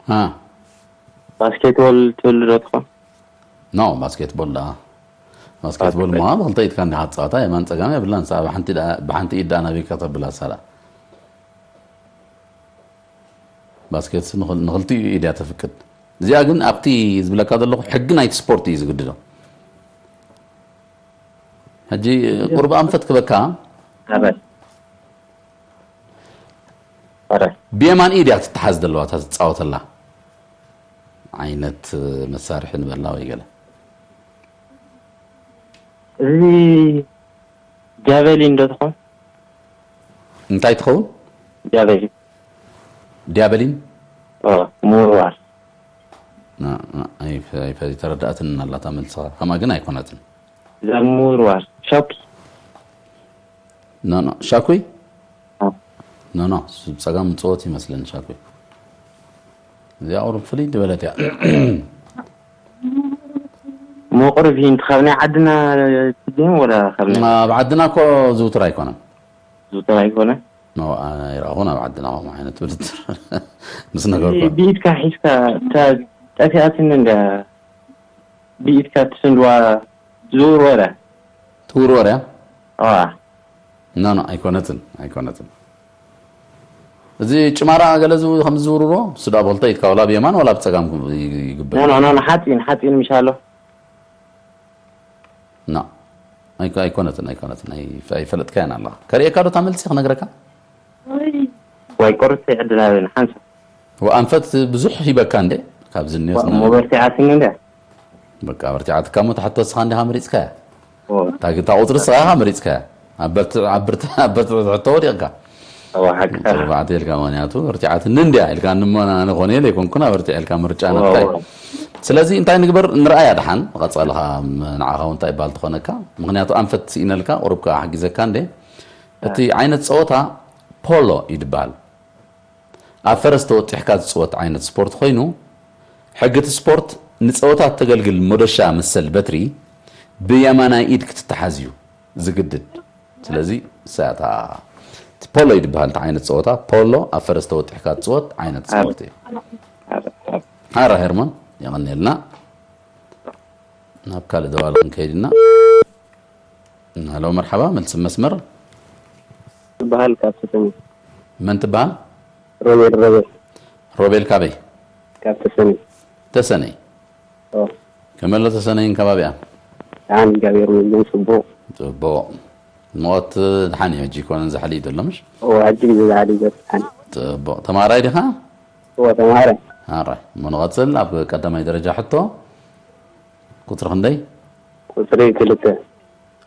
አ። ባስኬትቦል ትብሉ ዶ ትኾን? ኖ፣ ባስኬትቦል ደኣ። ባስኬትቦል እሞ ብኽልተ ኢድካ እንዲኻ ትጻወታ፣ የማን ጸጋም የብላን። ንሳ ብሓንቲ ደኣ፣ ብሓንቲ ኢድ ደኣ ናበይ ከተብላ ሳላ። ባስኬትስ ንኽል-፣ ንኽልቲኡ ኢድ እያ ተፍቅድ። እዚኣ ግን ኣብቲ ዝብለካ ዘለኹ ሕጊ ናይቲ ስፖርት እዩ ዝግድዶ። ሕጂ ቁሩብ ኣንፈት ክበካ። ኣበል። ኣረ። ብየማን ኢድ እያ ትተሓዝ ዘለዋ እታ ትጻወተላ ዓይነት መሳርሒ ንበላ ወይ ገለ። እዚ ጃቨሊን ዶ ትኾን? እንታይ ትኸውን? ጃቨሊን። ዲያበሊን? ኦ፣ ምውርዋር። ና-፣ ና-፣ ኣይ-፣ ኣይ-፣ ኣይተረዳእትን ኣላታ መልስኻ። ከማ ግን ኣይኮነትን። እዛ ምውርዋር። ሻኩ። ኖ፣ ኖ። ሻኩይ? አ። ኖ፣ ኖ። ስ-፣ ጸጋም ጸወት ይመስለኒ ሻኩይ። እዚኣ ቁሩብ ፍልይ ዝበለት እያ። ምቑር ቪንት ካብ ናይ ዓድና ትድን ወላ ካብ ናይ ኣብ ዓድና እኮ ዝውትር ኣይኮነን። ዝውትር ኣይኮነ? ኖ፣ ኣይረኣኹን ኣብ ዓድና ከምኡ ዓይነት ውድድር። ምስ ነገርኩ። ብኢድካ ሒዝካ፣ እታ ጠፊኣትኒ እንድያ። ብኢድካ ትስንድዋ ዝውርወር እያ። ትውርወር እያ? ኣዋ። ኖ፣ ኖ፣ ኣይኮነትን፣ ኣይኮነትን። እዚ ጭማራ ገለ ዝው-፣ ከም ዝዝውርሮ፣ እሱ ደኣ ብኽልተ ኢድካ፣ ወላ ብየማን ወላ ብጸጋም ይግበር። ኖ፣ ኖ፣ ኖ፣ ኖ፣ ሓፂን፣ ሓፂን ምሽ ኣሎ። ና። ኣይኮ-፣ ኣይኮነትን፣ ኣይኮነትን። ኣይ-፣ ኣይፈለጥካያን ኣለኻ። ከርእየካ ዶ እታ መልሲ ክነግረካ? ወይ ቁርሲ ዕድል ሃበኒ፣ ሓንሳብ። ወኣንፈት ብዙሕ ሂበካ እንዴ? ካብዚ እኒኦስ ዋ፣ ና-፣ ሞበርቲ ዓስኒ እንዴ? በቃ፣ በርቲዓትካ እሞ፣ እታ ሕቶ እስኻ እንዲኻ መሪጽካያ። ኦ። እታ፣ እታ ቁጽሪ እስኻ ኢኻ መሪጽካያ። ኣብ በርትዕ፣ ኣብ ብርት-፣ ኣብ በርትዕ ሕቶ ወዲቕካ። እዋ፣ ሓቅኻ። ቁጽሪ ኣርባዕተ ኢልካ፣ ምኽንያቱ በርቲዓትኒ እንድያ ኢልካኒ እሞ፣ ኣነ ኮነ ኢለ ኣይኮንኩን ኣበርቲዐ ኢልካ፣ ምርጫ እዋ፣ ናትካ እዩ። እዋ። ስለዚ እንታይ ንግበር፣ ንርኣያ ደሓን፣ ቀጻሊ ኸኣ ንዓኻ እውን እንታይ ይበሃል ትኾነካ። ምኽንያቱ ኣንፈት ስኢነልካ፣ ቁሩብ ከኣ ሓጊዘካ እንዴ። እቲ እ። ዓይነት ጸወታ ፖሎ እዩ ዝበሃል። ኣብ ፈረስ ተወጢሕካ ዝጽወት ዓይነት ስፖርት ኮይኑ፣ ሕጊ እቲ ስፖርት ንጸወታ እተገልግል ሞደሻ መሰል በትሪ ብየማናይ ኢድ ክትተሓዝ እዩ ዝግድድ። ስለዚ እሳ እያ እታ፣ እቲ ፖሎ እዩ ዝበሃል፣ እቲ ዓይነት ጸወታ ፖሎ ኣብ ፈረስ ተወጢሕካ ትጽወት ዓይነት ስፖርት እዩ። ኣረ ሄርሞን፣ የቐንየልና። ናብ ካልእ ደዋል ክንከይድ ኢና። ሃሎ፣ መርሓባ፣ መልሲ መስመር። ትበሃል ካብ ተሰነይ። መን ትበሃል? ሮቤል፣ ሮቤል። ሮቤል ካበይ? ካብ ተሰነይ። ተሰነይ። ኦ። ከመይ ኣሎ ተሰነይን ከባቢኣን? ደሓን፣ እግዚኣብሔር ይመስገን፣ ጽቡቕ። ጽቡቕ። ሙቐት ደሓን እዩ፣ ሕጂ ይኮነን ዛሕሊ እዩ ዘሎ፣ ምሽ? ኦ፣ ሕጂ ግዜ ዛሕሊ እዩ ዘሎ፣ ደሓን። ጽቡቕ። ተማሃራይ ዲኻ? ኦ፣ ተማሃራይ። ኣራይ። እሞ ንቐጽል፣ ኣብ ቀዳማይ ደረጃ ሕቶ፣ ቁጽሪ ክንደይ? ቁጽሪ ክልተ።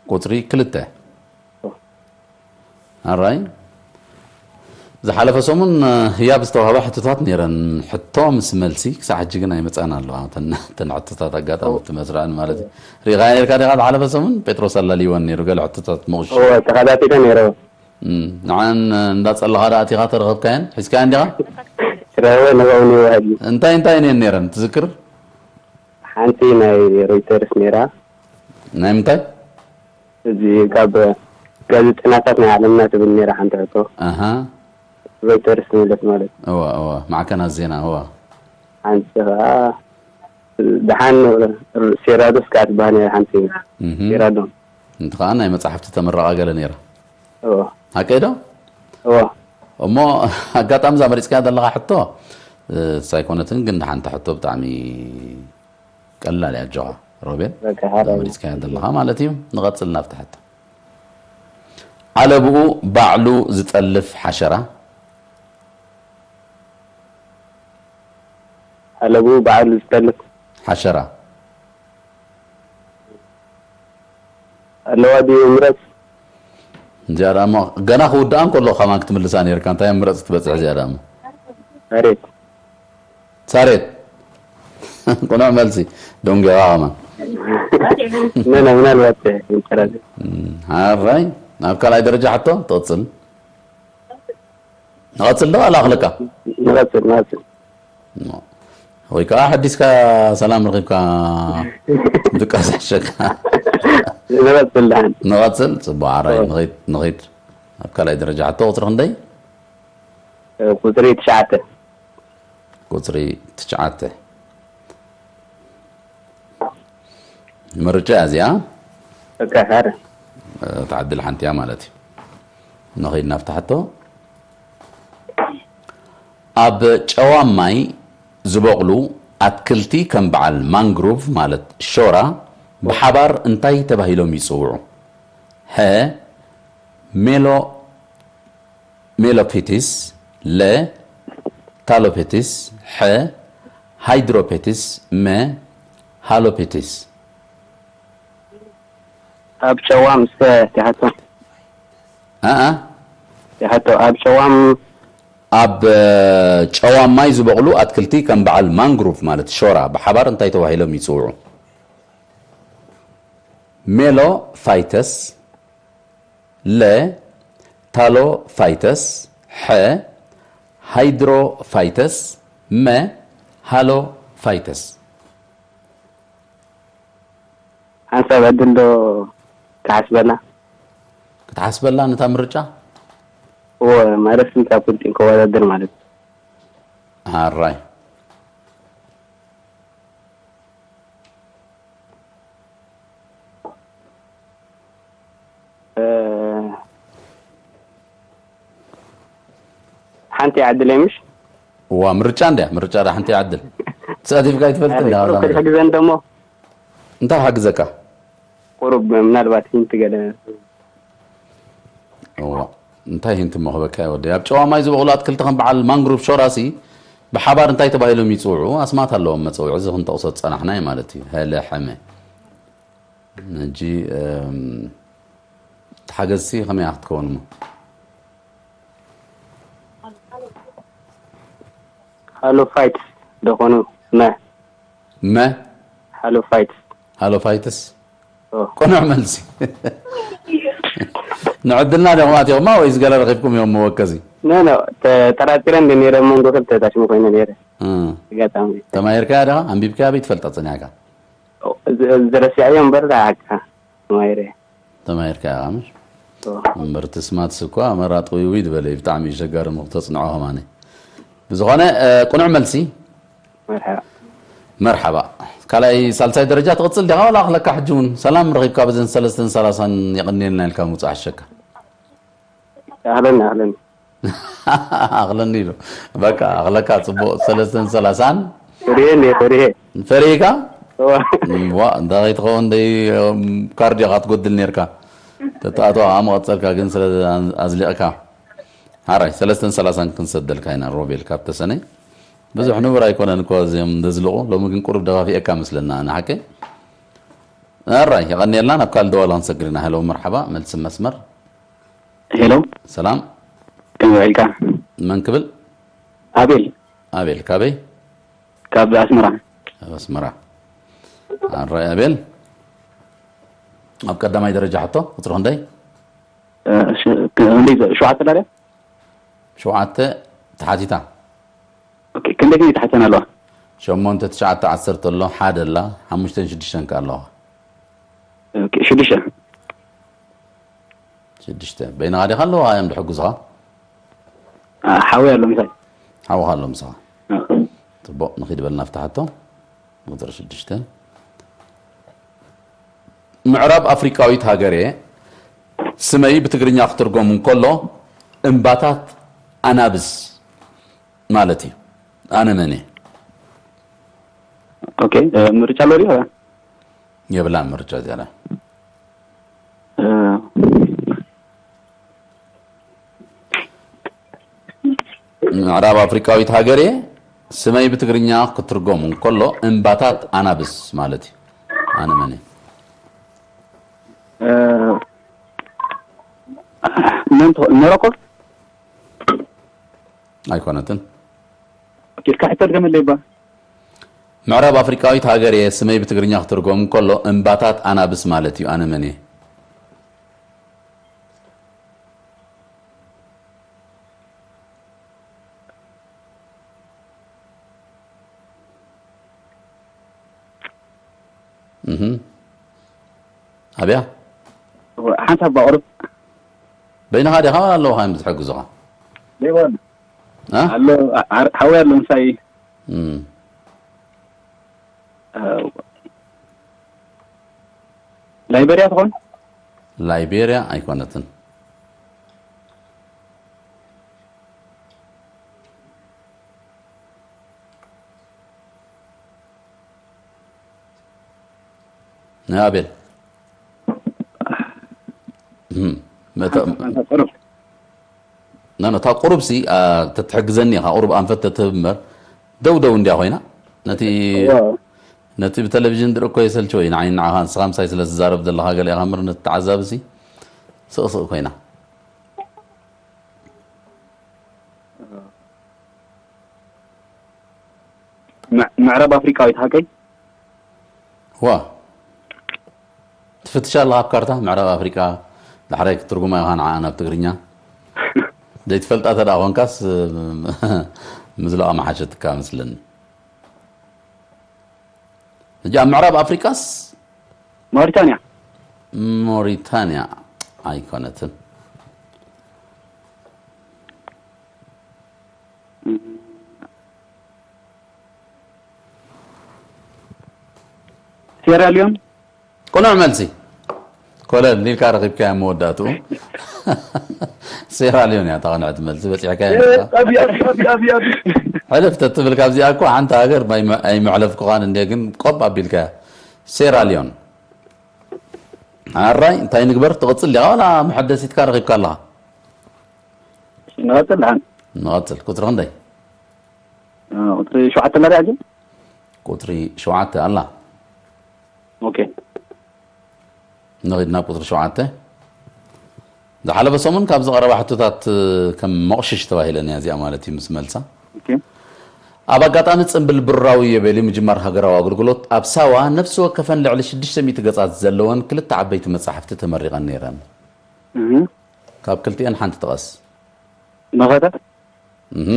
ቁጽሪ ክልተ። ኣራይ። ዝሓለፈ ሰሙን፣ እ፣ ህያብ ዝተዋህባ ሕቶታት ነይረን። ሕቶ ምስ መልሲ ክሳዕ ሕጂ ግን ኣይመጻን ኣለዋ። እተን፣ እተን ሕቶታት ኣጋጣሚ እቲ መስርዐን ማለት እዩ። ሪኢኻየን ነይርካ ዲኻ ዝሓለፈ ሰሙን? ጴጥሮስ ኣላልይወን ነይሩ ገለ ሕቶታት መቑሽ። እወ፣ ተኸታቲለ ነይረ። እም፣ ንዓን እንዳጸለኻ ደኣ ኣቲኻ ተረኸብካየን? ሒዝካየን ዲኻ? ረኸበ፣ ንዕኡ ንውሃድ እዩ። እንታይ፣ እንታይ እየን ነይረን ትዝክር? ሓንቲ ናይ ሮይተርስ ነይራ። ናይ ምንታይ? እዚ ካብ ጋዜጠኛታት ናይ ዓለምና ትብል ነይራ ሓንቲ ሕቶ። ኣሃ። ሮይተርስ ማለት ማለት። እወ፣ እወ፣ ማዕከናት ዜና፣ እወ። ሓንቲ ኸዓ ደሓን ሴራዶስ ከዓ ትበሃል ነይራ ሓንቲ። እህ። ሴራዶ። እንቲ ኸዓ ናይ መጻሕፍቲ ተመረቓ ገለ ነይራ። እወ። ሓቀይ ዶ? እወ። እሞ ኣጋጣሚ እዛ መሪጽካያ ዘለኻ ሕቶ፣ እ፣ ሳይኮነትን ግን ሓንቲ ሕቶ ብጣዕሚ ቀላል እያ፣ ኣጆኻ ሮቤል። በቃ፣ ሓራይ። መሪጽካያ ዘለኻ ማለት እዩ። ንቐጽል ናብቲ ሕቶ። ዓለብኡ ባዕሉ ዝጠልፍ ሓሸራ። ዓለብኡ ባዕሉ ዝጠልፍ። ሓሸራ። ኣለዋ ድዩ ምረጽ? እዚኣ ደኣ እሞ ገና ክውድኣ እንከሎ ከማን ክትምልሳ ነይርካ። እንታይ እያ ምረጽ ክትበጽሕ እዚኣ ደኣ እሞ? ሳሬት። ሳሬት። ቅኑዕ መልሲ። ደንጉያዋ ከማን። ነ፣ ነ፣ ምናልባት ይንከራል። እም፣ ሓራይ። ናብ ካልኣይ ደረጃ ሕቶ ትቕጽል። ንቐጽል ዶ ኣላኽለካ? ንቐጽል፣ ንቐጽል። ኖ። ወይ ከዓ ሓዲስካ ሰላም ረኺብካ ድቃስ ይሕሸካ። ንቐጽል ደሓን። ንቐጽል፣ ጽቡቕ፣ ኣራይ፣ ኦ። ንኺድ፣ ንኺድ። ኣብ ካልኣይ ደረጃ ሕቶ ቁጽሪ ክንደይ? እ፣ ቁጽሪ ትሽዓተ። ቁጽሪ ትሽዓተ። ምርጫ እያ እዚኣ። በቃ፣ ሓደ። እ፣ ትዓድል ሓንቲ እያ ማለት እዩ። ንኸይድ ናብቲ ሕቶ። ኣብ ጨዋም ማይ ዝበቑሉ ኣትክልቲ ከም በዓል ማንግሮቭ ማለት ሾራ ብሓባር እንታይ ተባሂሎም ይጽውዑ? ሀ፣ ሜሎ-፣ ሜሎፒቲስ፣ ለ፣ ታሎፒቲስ፣ ሐ፣ ሃይድሮፒቲስ፣ መ፣ ሃሎፒቲስ። ኣብ ጨዋም እስከ ትሓቶ። ኣኣ። ትሓቶ፣ ኣብ ጨዋም ኣብ፣ እ፣ ጨዋም ማይ ዝበቑሉ ኣትክልቲ ከም በዓል ማንግሮቭ ማለት ሾራ ብሓባር እንታይ ተባሂሎም ይጽውዑ? ሜሎፋይተስ፣ ለ፣ ታሎፋይተስ፣ ሐ፣ ሃይድሮፋይተስ፣ መ፣ ሃሎፋይተስ። ሓንሳብ ዕድል ዶ ክሓስበላ? ክትሓስበላ ነታ ምርጫ? እወ፣ ማለት ስንታ ቁልጢ ከወዳድር ማለት። ኣራይ። እ፣ ሓንቲ ይዓድለይ ምሽ? እዋ፣ ምርጫ እንድያ፣ ምርጫ ዳ ሓንቲ ይዓድል። ተሳቲፍካ ኣይትፈልጥን ኣረ፣ እንድያ፣ ቁሩብ ዋላ መሬት። ክትሕግዘን ደሞ? እንታይ ክሕግዘካ? ቁሩብ ምናልባት ሂንት ገለ። እዋ፣ እንታይ ሂንት እሞ ክበካ እየ ወደይ? ኣብ ጨዋ ማይ ዝበቑሉ ኣትክልቲ ከም በዓል ማንግሩቭ ሾራሲ ብሓባር እንታይ ተባሂሎም ይጽውዑ? ኣስማት ኣለዎም መጸውዒ፣ እዚ ክንጠቕሶ ዝጸናሕና እዩ ማለት እዩ። ሀለ፣ ሐመ። ሕጂ፣ እም፣ ተሓገዝሲ ከመይ ክትከውን እሞ? ሃሎ ፋይትስ ደኾኑ? መ። መ? ሃሎ ፋይትስ። ሃሎ ፋይትስ? ኦ። ቅኑዕ መልሲ። ንዕድልና ዲኹም ኣቲኹማ ወይስ ገለ ረኺብኩም እዮም መወከሲ? ኖ፣ ኖ፣ ተጠራጢረ እንደ ነይረ መንጎ ክልተ ታሽሙ ኮይነ ነይረ። እ። ኣጋጣሚ። ተማሂርካያ ዲኻ? ኣንቢብካያ ብይ ትፈልጣ ጸኒሕካ? ኦ፣ ዝ-፣ ዝረስዐዮ እምበር፣ ሓቅኻ ተማሂረ። ተማሂርካያ ኢኻ፣ ምሽ? ኦ። እምበር ትስማትስ እኳ መራጥ ውይ ውይ ዝበለ እዩ። ብጣዕሚ እዩ ሸጋሪ እሞ ክተጽንዖ ከማኒ። ብዝኾነ፣ እ፣ ቅኑዕ መልሲ። መርሓባ። መርሓባ። ካልኣይ፣ ሳልሳይ ደረጃ ትቕጽል ዲኻ? ዋላ ኣኽለካ ሕጂ እውን ሰላም ረኺብካ በዘን ሰለስተን ሰላሳን የቐንየልና ኢልካ ምውጻእ ሓሸካ። ኣህለን፣ ኣህለን። ኣኽለኒ ኢሉ። በቃ፣ ኣኽለካ ጽቡቕ። ሰለስተን ሰላሳን። ፈሪሄ እንዴ፣ ፈሪሄ። ፈሪሄካ? እዋ። እም፣ ዋ፣ እንታይ ከይትኸውን ደይ፣ እም፣ ካርድ ኢኻ ትጎድል ኔርካ። ተተኣትዋ፣ ኣሞ ቀጸልካ ግን ስለ ኣዝሊቕካ። ሓራይ፣ ሰለስተን ሰላሳን ክንሰደልካ ኢና፣ ሮቤል፣ ካብ ተሰነይ። ብዙሕ ንቡር ኣይኮነን እኮ እዚኦም ዘዝልቑ። ሎሚ ግን ቁሩብ ደፋፊኤካ መስለና፣ ኣነ ሓቀይ። ኣራይ፣ የቐንየልና፣ ናብ ካልእ ደዋል ክንሰግር ኢና። ሄሎ፣ መርሓባ፣ መልሲ መስመር። ሄሎ። ሰላም። ከመይ ውዒልካ? መን ክብል? ኣቤል። ኣቤል፣ ካበይ? ካብ ኣስመራ። ካብ ኣስመራ። ኣራይ፣ ኣቤል። ኣብ ቀዳማይ ደረጃ ሕቶ፣ ቁጽሪ ክንደይ? እ፣ ሽ-፣ ክ-፣ ክንደይ ዘ-፣ ሸውዓተ ዳርያ? ሸውዓተ ተሓቲታ። ኦኬ፣ ክንደይ፣ ክንደይ ተሓተን ኣለዋ? ሸሞንተ፣ ትሽዓተ፣ ዓሰርተ ኣሎ፣ ሓደ ኣላ፣ ሓሙሽተን ሽዱሽተን ከ ኣለዋ። ኦኬ፣ ሽዱሽተ። ሽዱሽተ። በይንኻ ዲኻ ኣለዋ እዮም ድሕጉዝኻ? አ፣ ሓወይ ኣሎ ምሳይ። ሓውኻ ኣሎ ምሳኻ። አ። ጽቡቕ፣ ንኺድ በልና ኣብቲ ሕቶ። ቁጽሪ ሽዱሽተ። ምዕራብ ኣፍሪቃዊት ሃገር እየ። ስመይ ብትግርኛ ክትርጎም እንከሎ እምባታት ኣናብስ ማለት እዩ። ኣነ መን እየ? ኦኬ፣ እ፣ ምርጫ ኣሎ ድዩ? የብላን ምርጫ እዚኣ። እ፣ ምዕራብ ኣፍሪቃዊት ሃገር እየ። ስመይ ብትግርኛ ክትርጎም እንከሎ እምባታት ኣናብስ ማለት እዩ። ኣነ መን እየ? እ፣ መን ትኾ-፣ ሞሮኮ? ኣይኮነትን። ኦኬ፣ እስከ ሕቶ ድገመለይ እባ። ምዕራብ ኣፍሪቃዊት ሃገር እየ። ስመይ ብትግርኛ ክትርጎም እንከሎ እምባታት ኣናብስ ማለት እዩ። ኣነ መን እየ? እህ። ኣብያ? ሓንሳብ ባቑርብ። በይንኻ ዲኻ ኣለውኻ እዮም ዝሕግዙኻ? ዘይኮነ። እ? ኣሎ፣ ኣ-፣ ሓወይ ኣሎ ምሳይ። እም። እ፣ ላይበርያ ትኾን? ላይቤርያ ኣይኮነትን። ናይ ኣቤል። እም፣ መተ-፣ ኣንታ፣ ኣንታ ቁሩብ። ና፣ ና፣ እታ ቁሩብ ሲ፣ ኣ፣ ተትሕግዘኒ ኢኻ፣ ቁሩብ ኣንፈት ተትህብ እምበር፣ ደው ደው እንድያ ኮይና። ነቲ፣ እዋ። ነቲ ብቴሌቪዥን ድርኢ እኮ የሰልችዎ እዩ፣ ንዓይን ንዓኻ፣ ንስኻ ምሳይ ስለ ትዛረብ ዘለኻ ገለ ኢኻ እምበር፣ ነቲ ተዓዛቢ ሲ ስቕ ስቕ ኮይና። ምዕ-፣ ምዕራብ ኣፍሪቃዊት ሃቀይ? ዋ። ትፍትሽ ኣለኻ ኣብ ካርታ ምዕራብ ኣፍሪቃ፣ ዳሕራይ ክትትርጉማ ኢኻ ንዓኣ ናብ ትግርኛ። ዘይትፈልጣ ተደኣ ኮንካስ፣ ምዝለቓ ምሓሸትካ መስለኒ። ሕጂ ኣብ ምዕራብ ኣፍሪቃስ? ሞሪታንያ። ሞሪታንያ ኣይኮነትን። ሴራልዮን? ቅኑዕ መልሲ። ኮለል ኢልካ ረኺብካዮ መወዳእትኡ። ሴራልዮን እያ እታ ቅንዕቲ መልሲ፣ በፂሕካያ ኣለኻ። ኣብ ኣብ ኣብ ኣብ ኣብ ሕልፍ ተትብል ካብዚኣ እኮ ሓንቲ ሃገር ኣይመ- ኣይመዕለፍኩኻን እንደ ግን ቆብ ኣቢልካያ። ሴራልዮን። ኣራይ እንታይ ንግበር? ትቕፅል ዲኻ ዋላ መሐደሲትካ ረኺብካ ኣለኻ? ንቐፅል ደሓን። ንቐፅል። ቁፅሪ ክንደይ? ቁፅሪ ሸውዓተ መሪያ ግን ቁፅሪ ሸውዓተ ኣላ። ኦኬ። ንኺድ ናብ ቁፅሪ ሸውዓተ። ዝሓለፈ ሰሙን ካብ ዝቐረባ ሕቶታት ከም መቑሽሽ ተባሂለን እያ እዚኣ ማለት እዩ ምስ መልሳ። ኦኬ። ኣብ ኣጋጣሚ ጽምብል ብሩራዊ ዮቤልዩ ምጅማር ሃገራዊ ኣገልግሎት ኣብ ሳዋ ነፍሲ ወከፈን ልዕሊ ሽዱሽተ ሚእቲ ገጻት ዘለወን ክልተ ዓበይቲ መጻሕፍቲ ተመሪቐን ነይረን። እህ ካብ ክልቲኤን ሓንቲ ጥቀስ። መኸተ እህ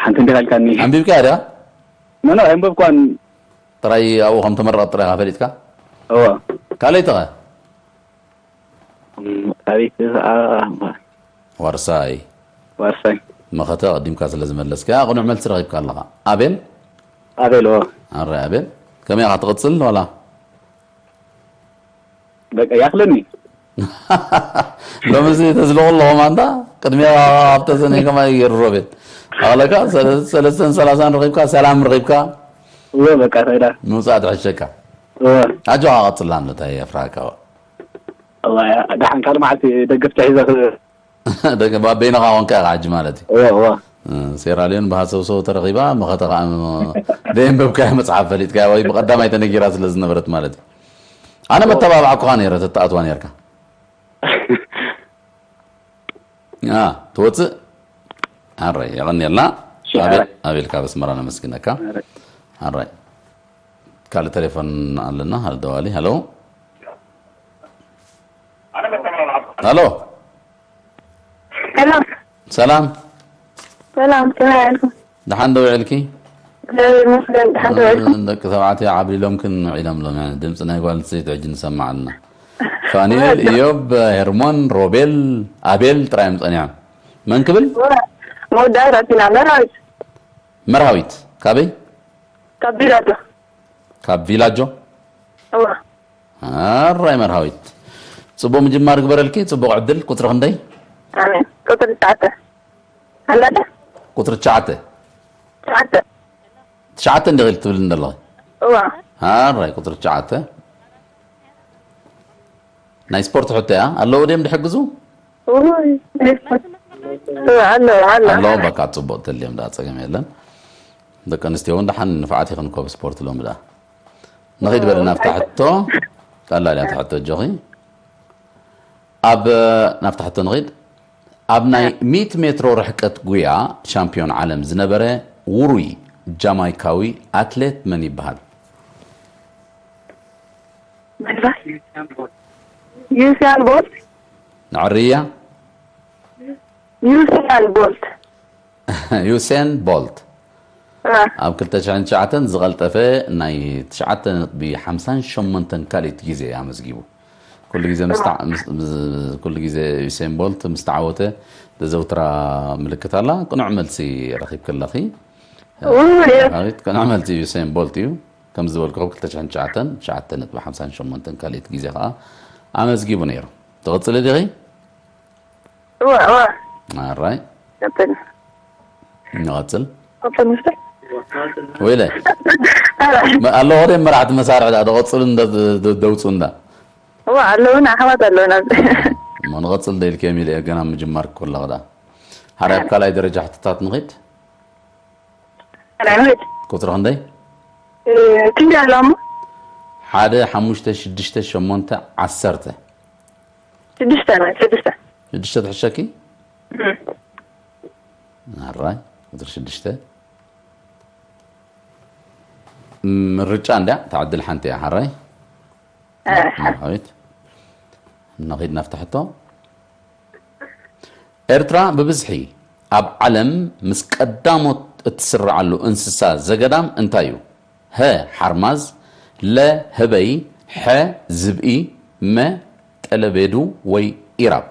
ሓንቲ እንዲኻ ኢልካኒ። ኣንቢብካያ ድያ? ኖ ኖ ኣይንበብኳን። ጥራይ ኣብኡ ከም ተመረቐት ጥራይ ኢኻ ፈሊጥካ? እወ ካልኣይቲ ኸ? ኣቤት ከዓ ዋርሳይ ዋርሳይ መኸተ ኣቐዲምካ ስለ ዝመለስካ ቅኑዕ መልሲ ረኺብካ ኣለኻ። ኣቤል ኣቤል እወ ኣረ ኣቤል ከመይ ኢኻ ትቕጽል ዋላ? በቃ ያኽለኒ ሎምዚ ተዝለቑ ኣለኹም ኣንታ ቅድሚያ ኣብተ ዘነ ከማይ ገይሩ ሮቤል ኣለካ ሰለስተን ሰላሳን ረኺብካ ሰላም ረኺብካ እወ በቃ ታይዳ ምውፃእ ትሕሸካ እወ ኣጆኻ ቀፅላ ኣሎ እንታይ የፍራካ እዋ ደሓን ካልእ መዓልቲ ደገፍ ተሒዘ ደቂ ባበይንኻ ኮንካ ኢኻ ሕጂ ማለት እዩ እወ እወ ሴራልዮን ብሃሰውሰው ተረኺባ መኸተ ከዓ ደየንበብካያ መፅሓፍ ፈሊጥካያ ወይ ብቐዳማይ ተነጊራ ስለ ዝነበረት ማለት እዩ ኣነ መተባብዓኩኻ ነይረ ተተኣትዋ ነርካ ትወፅእ ኣራይ የቐንየልና ኣቤል ካብ ኣስመራ ነመስግነካ ኣራይ ካልእ ቴሌፎን ኣለና ሓደ ደዋሊ ሃሎ ሃሎ ሰላም ሰላም ሰላም ከመይ ኣልኩም? ደሓን ዶ ውዕልኪ እግዚኣብሔር ይመስገን ደሓን ዶ ውዕልኩም? ደቂ ተባዕትዮ ዓብሊሎምክን ውዒሎም ሎም ድምፂ ናይ ጓል ኣንስተይቲ ሕጂ ንሰማዕ ኣለና ፋኒኤል ኢዮብ ሄርሞን ሮቤል ኣቤል ጥራይ እዮም ፀኒሖም መን ክብል መወዳእታ ኣቲና መራዊት መርሃዊት ካበይ ካብ ቢላጆ ካብ ቪላጆ እዋ ኣራይ መርሃዊት ፅቡቅ ምጅማር ግበረልኪ ፅቡቅ ዕድል ቁፅሪ ክንደይ ኣሜን ቁፅሪ ትሽዓተ ኣለደ ቁፅሪ ትሽዓተ ትሽዓተ ትሽዓተ እንዲኺ ትብል እንደለኺ እዋ ኣራይ ቁፅሪ ትሽዓተ ናይ ስፖርት ሕቶ እያ ኣለዉ ድም ድሕግዙ ውይ እዋ ኣሎ ኣሎ ኣለዎ በቃ ፅቡቅ ተልዮም ዳ ፀገም የለን ደቂ ኣንስትዮ እውን ደሓን ንፍዓት ይኽን ኮብ ስፖርት ሎም ዳ ንኺድ በለ ናብታ ሕቶ ቀላል እያ ትሕቶ ኣጆኺ ኣብ ናብታ ሕቶ ንኺድ ኣብ ናይ ሚእቲ ሜትሮ ርሕቀት ጉያ ሻምፒዮን ዓለም ዝነበረ ውሩይ ጃማይካዊ ኣትሌት መን ይበሃል ዩሲያን ቦልት ንዕርያ ዩሲያን ቦልት ዩሴን ቦልት እ፣ ኣብ ክልተ ሽሕን ትሽዓተን ዝቐልጠፈ ናይ ትሽዓተ ነጥቢ ሓምሳን ሸሞንተን ካልኢት ግዜ ኣመዝጊቡ ኩሉ ግዜ ምስ ተዓ- ምስ- ምስ- ኩሉ ግዜ ዩሴን ቦልት ምስ ተዓወተ ዘዘውትራ ምልክት ኣላ ቅኑዕ መልሲ ረኺብኪ ኣለኺ ውይ፣ ዳዊት ቅኑዕ መልሲ ዩሴን ቦልት እዩ ከም ዝበልኩ ክልተ ሽሕን ትሽዓተን ትሽዓተ ነጥቢ ሓምሳን ሸሞንተን ካልኢት ግዜ ከዓ ኣመዝጊቡ ነይሩ ትቕፅሊ ዲኺ እዋ እዋ ኣራይ ቀጥል ንቐፅል ቀጥል ምስል ወይለ ኣለዎ ደ መራሕቲ መሳርሒ ዳ ደቐፅሉ እንዳ ደ- ደውፁ እንዳ እዋ ኣለውና ኣሕዋት ኣለውና እሞ ንቐፅል ደ ኢልክዮም ኢለ እየ ገና ምጅማር ክኮለቕ ዳ ሓደ ኣብ ካልኣይ ደረጃ ሕትታት ንኺድ ላይኖት ቁፅሪ ክንደይ ክንዲ ኣለሞ ሓደ ሓሙሽተ ሽዱሽተ ሸሞንተ ዓሰርተ ሽዱሽተ ናይ ሽዱሽተ ሽዱሽተ ትሕሸኪ ኣራይ ቁፅሪ ሽዱሽተ ምርጫ እንድያ ተዓድል ሓንቲ እያ ሓራይ መርሃዊት እናኺድ ናፍታ ሕቶ ኤርትራ ብብዝሒ ኣብ ዓለም ምስ ቀዳሞት እትስርዓሉ እንስሳ ዘገዳም እንታይ እዩ? ሀ ሓርማዝ፣ ለ ህበይ፣ ሐ ዝብኢ፣ መ ጠለቤዱ ወይ ኢራብ።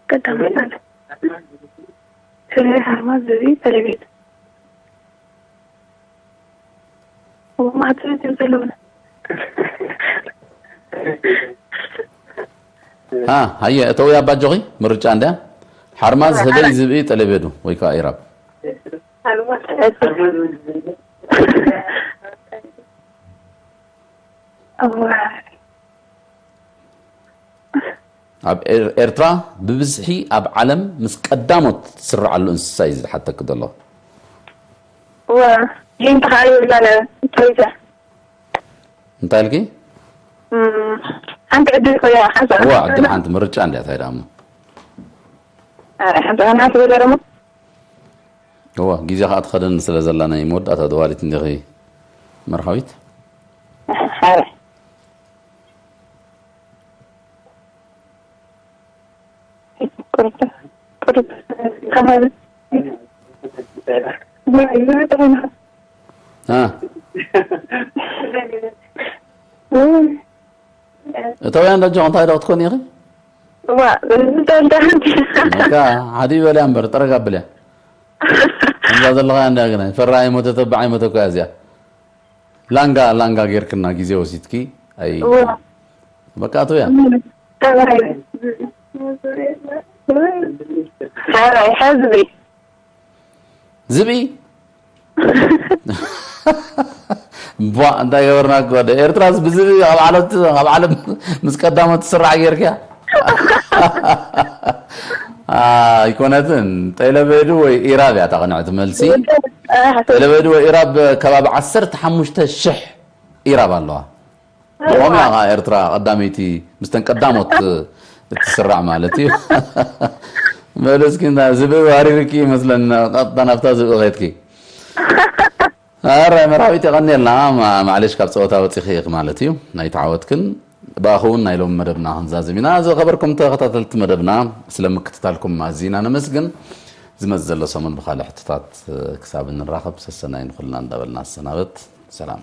ቀዳማይ ዓለም ህበይ፣ ሓርማዝ፣ ዝብኢ፣ ጠለቤዱ። እሞ ማዕተብ እዮም ዘለውና። ሃ፣ ሃየ፣ እተው ኣባጆኺ፣ ምርጫ እንድያ። ሓርማዝ፣ ህበይ፣ ዝብኢ፣ ጠለቤዱ ወይ ከዓ ኢራብ። ኣብ ኤር-፣ ኤርትራ ብብዝሒ ኣብ ዓለም ምስ ቀዳሞት ትስርዓሉ እንስሳ እዩ ዝሓተክ ዘሎ። እወ፣ ጊንጢ ከዓ ይብላለ፣ ቶይታ። እንታይ ኢልኪ? እም፣ ሓንቲ ዕድል ኮይና ሓንሳእ። እዋ፣ ዕድል ሓንቲ ምርጫ እንድያ፣ እንታይ ደኣ እሞ? ኣረ፣ ሓንሳእ ናት በለ ደሞ። እዋ፣ ግዜ ከዓ ትኸደኒ ስለ ዘላ ናይ መወዳእታ ደዋሊት እንዲኺ መርሃዊት። ኣረ። ቁርብ፣ ቁርብ፣ ከማን። አ። እተውያን ደጆ እንታይ ዶ ክትኮኒ ኢኺ? እዋ፣ እንተ፣ እንተ ሓንቲ። በቃ፣ ሓዲ በልያ እምበር፣ ጠረግ ኣብልያ። ከምዛ ዘለኻ እንድያ ግናይ፣ ፈራ ኣይሞተ፣ ተባዕ ኣይሞተ እኮ እያ እዚኣ። ላንጋ፣ ላንጋ ጌርክና ግዜ ወሲድኪ። ኣይ፣ እዋ። በቃ፣ እተውያ። እም፣ ተባሂሉ። ሓራይ፣ ሓዝቢ። ዝብኢ? ቧ፣ እንታይ ገበርና እኮ ወደ ኤርትራስ ብዝብኢ ኣብ ዓለም፣ ኣብ ዓለም ምስ ቀዳሞት ትስራዕ ጌርክያ? ኣይኮነትን። ጤለቤዱ ወይ ኢራብ እያ እታ ቅንዕቲ መልሲ። ጤለቤዱ ወይ ኢራብ ከባቢ ዓሰርተ ሓሙሽተ ሽሕ ኢራብ ኣለዋ። ብኦም እያ ኸዓ ኤርትራ ቀዳመይቲ፣ ምስተን ቀዳሞት እትስራዕ ማለት እዩ። በሉ እስኪ፣ እንዳ ዝብኢ ዋሪርኪ ይመስለኒ፣ ቀጥታ ናብታ ዝብኢ ኸድኪ። ኣረ፣ መርሃዊት የቐንየልና። ማ-፣ ማዕሌሽ፣ ካብ ጸወታ ወጺኺ ኢኺ ማለት እዩ። ናይ ተዓወትክን ብኣኹ እውን ናይ ሎሚ መደብና ክንዛዝም ኢና። ዝኸበርኩም ተኸታተልቲ መደብና፣ ስለ ምክትታልኩም ኣዚና ነመስግን። ዝመጽእ ዘሎ ሰሙን ብኻልእ ሕቶታት ክሳብ እንራኸብ፣ ሰሰናይ ንኹልና እንዳበልና ንሰናበት። ሰላም።